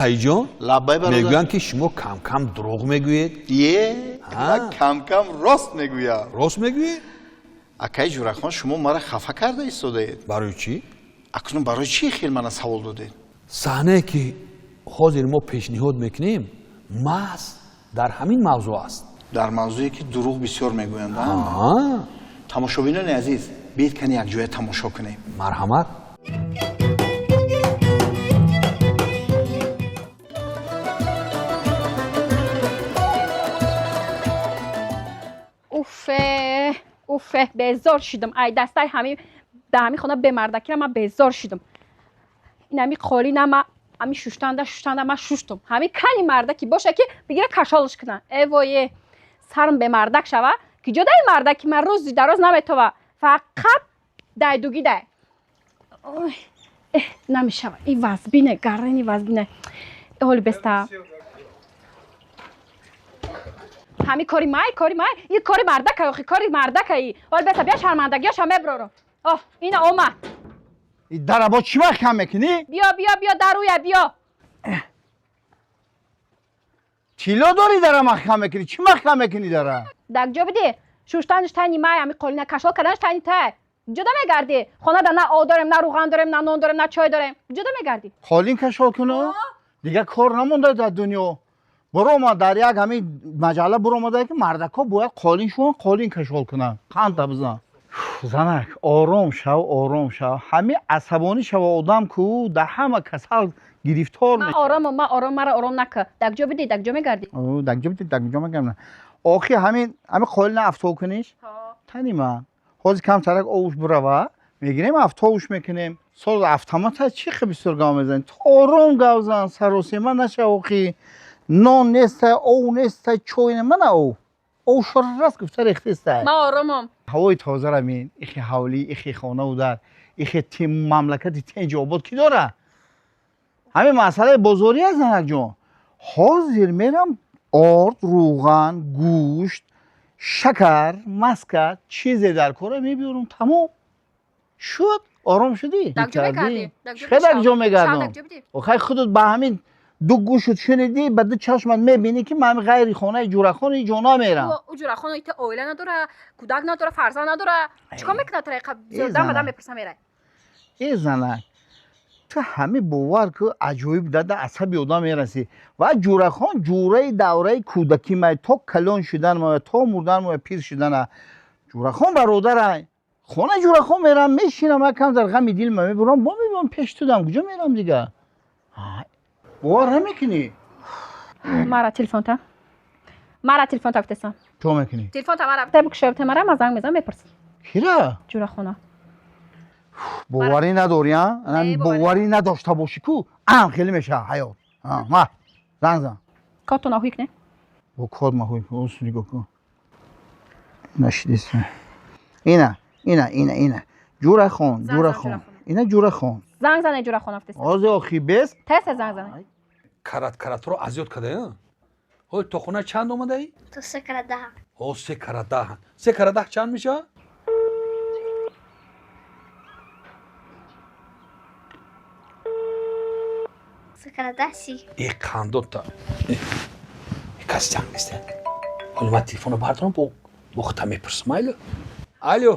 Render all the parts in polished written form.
Саидҷон, Лаббай, бародар. Мегӯянд, ки шумо кам-кам дурӯғ мегӯед. Е, кам-кам рост мегӯям. Рост мегӯед? Акаи Ҷурахон, шумо мара хафа карда истодаед. Барои чӣ? Акнун барои чӣ хел мана савол додед? Саҳнае, ки ҳозир мо пешниҳод мекунем, маҳз дар ҳамин мавзӯъ аст. Дар мавзӯе, ки дурӯғ бисёр мегӯянд. Тамошобинони азиз, биед, кани якҷоя тамошо кунем. Марҳамат. Уфе, уфе, безор шудам ай дастаи ҳами дар ҳами хона бемардакира. Ман безор шудам. Ин ҳами қолина ма ҳами шуштанда шуштанда ма шуштум. Ҳами кани мардаки боша, ки бигира, кашолш куна. Э вое, сарм бемардак шава, ки ҷо даи мардаки ман рӯзи дароз наметова, фақат дайдугӣ дай. Ой, э, намешава, и вазбине гарани вазбине. Э, ҳоли беста ҳами кори май, кори май, и кори мардака, охи кори мардакаи. Ҳоли беста, бия, шармандагиёша меброрам. Оҳ, ина омад. Дара бо чӣ вақт кам мекунӣ? Биё, биё, биё, даруя биё. Тилло дорӣ, дара маҳкам мекунӣ? Чӣ маҳкам мекунӣ дара? Дар ҷо бидӣ, шуштанш тани май, ҳами қолина кашол карданш тани тай. Ҷуда мегардӣ, хонада на об дорем, на рӯған дорем, на нон дорем, на чой дорем. Ҷуда мегардӣ. Қолин кашол куну дигар кор намонда дар дунё. Буромад дар як ҳамин маҷалла, буромада, ки мардакҳо бояд қолин шуванд, қолин кашол кунанд. Қанта бизан. Занак, ором шав, ором шав. Ҳамин асабонӣ шава одам ку дар ҳама касал гирифтор. Ман оромам, ман ором, мара ором нака. Дар ҷо бидӣ, дар ҷо мегардӣ. Дар ҷо бидӣ, дар ҷо мегардам. Охи ҳамин қолина афтов куниш тани ман. Ҳозир камтарак овуш бурава, мегирем, афтовуш мекунем. Соз автомата чӣ хел бисёр гав мезанӣ? Ту ором гав зан, саросема наша. Охи нон неста, ов неста, чой не, мана ов, ов шоррас гуфта рехтеста. Ман оромам. Ҳавои тозара мин, ихи ҳавлӣ, ихи хонаву дар, ихи мамлакати тенҷи обод ки дора. Ҳамин масъалаи бозорӣ аст, занакҷон. Ҳозир мерам, орд, рӯған, гӯшт, шакар, маска, чизе дар кора мебиёрам. Тамом шуд, ором шудӣ? Дар ҷо мегардӣ? Чӣ дар ҷо мегардам? Охай, худат ба ҳамин ду гӯшут шунидӣ, ба ду чашмат мебинӣ, ки ман ғайри хонаи Ҷурахон ин ҷо намерам. Ӯ Ҷурахон ите оила надора, кӯдак надора, фарзанд надора. Чикор мекунад тариқа? Дам ба дам мепурсам, мерай. Э, занак, ту ҳами бовар ку, аҷоиб дада асаби одам мерасӣ. Ва Ҷурахон ҷураи давраи кӯдакӣ май, то калон шудан мая, то мурдан мая, пир шудана. Ҷурахон бародарай. Хонаи Ҷурахон мерам, мешинам, якам дар ғами дил ма мебурам, бо мебиём пеш тудам. Куҷо мерам дига? Бовар намекунӣ? Мара телефонта, мара телефонта гуфтесам. Чо мекунӣ? Телефонта мара та бикушоя, мара, ма занг мезанам, мепурсам. Кира? Ҷурахона. Боварӣ надорӣ? Боварӣ надошта бошӣ ку, ам хеле мешава ҳаёт. Ма занг зан. Кодто наҳуй кне. Бо код маҳуй кун, нигоҳ кун. Нашидиса. Ина, ина, ина, ина Ҷурахон, Ҷурахон, ина Ҷурахон. Занг зане, Ҷурахон афтеса. Ҳозир, охи, бес. Теса занг зане. Карат каратро азёд кардая. Ҳоли то хона чанд омадаӣ? То се кара даҳ. О, се кара даҳ. Се кара даҳ чанд мешавад? Се кара даҳ 30. Э, қандота каси занг нест. Ҳоли ман телефонро бардорам, бо хута мепурсам. Алло, алло.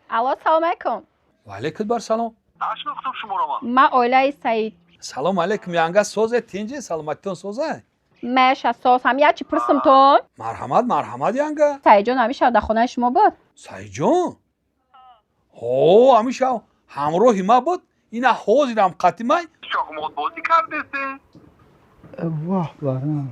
Алло, салом алейкум. Ва алейкум бар салом. Нашинохтам шуморо ман. Ман оилаи Саид. Салом алейкум, янга, созе, тинҷи, саломатитон соза? Меша, соз. Ҳам як чи пурсимтон. Марҳамат, марҳамат, янга. Саидҷон ҳамин шаб дар хонаи шумо буд? Саидҷон, ҳо, ҳамин шаб ҳамроҳи ма буд. Ина ҳозирам қатимай. Шоҳмотбозӣ кардесе? Воҳ барам.